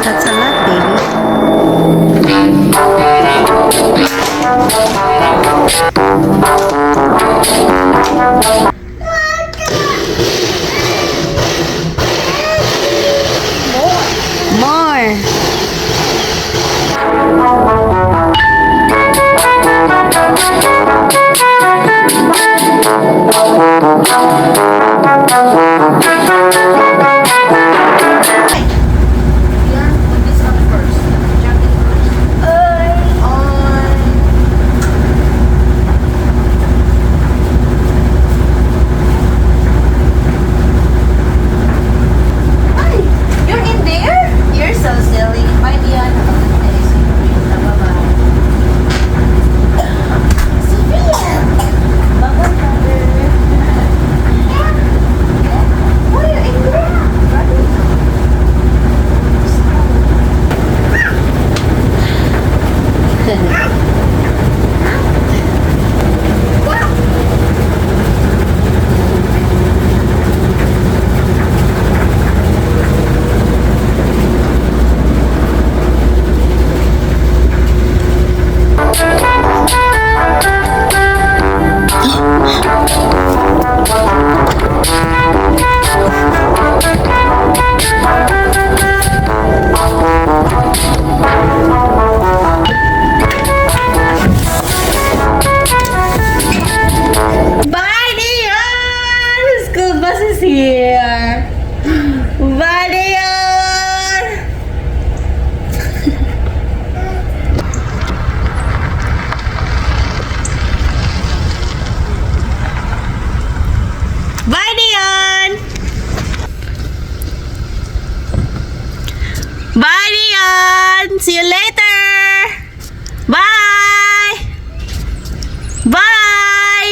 That's a lot, baby. More. Yan, put this on first. Jacket first. On. Ay, you're in there? You're so silly. Bye, Dion. Bye-bye. Sophia! Bye-bye, brother. Why are you in there? Brother. Bye, Dion! School bus is here. Bye, Dion! Bye, Dion! Bye, Dion! See you later! Bye! Bye!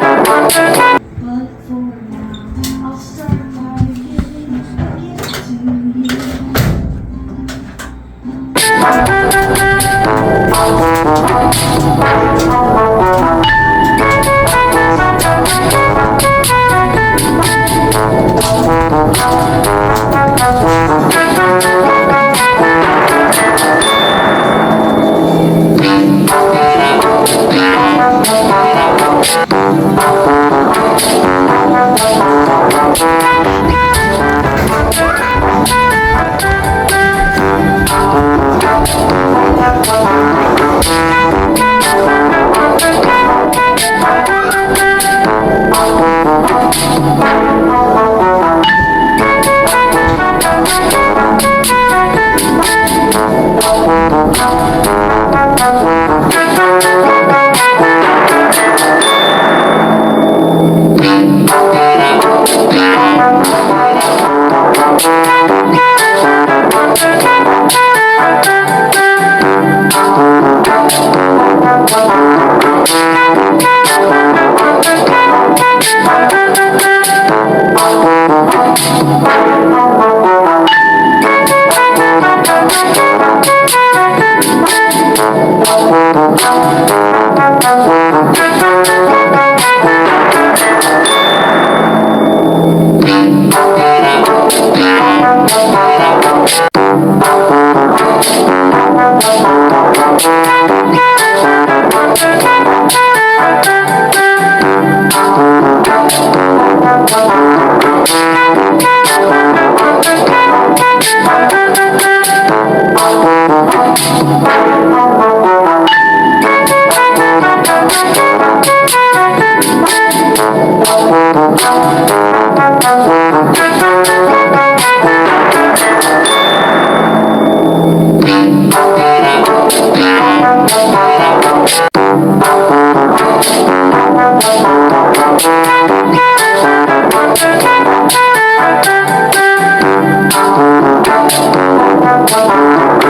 But for now, I'll start by giving a gift to you.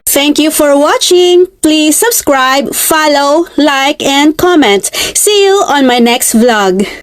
Thank you for watching. Please subscribe, follow, like, and comment. See you on my next vlog.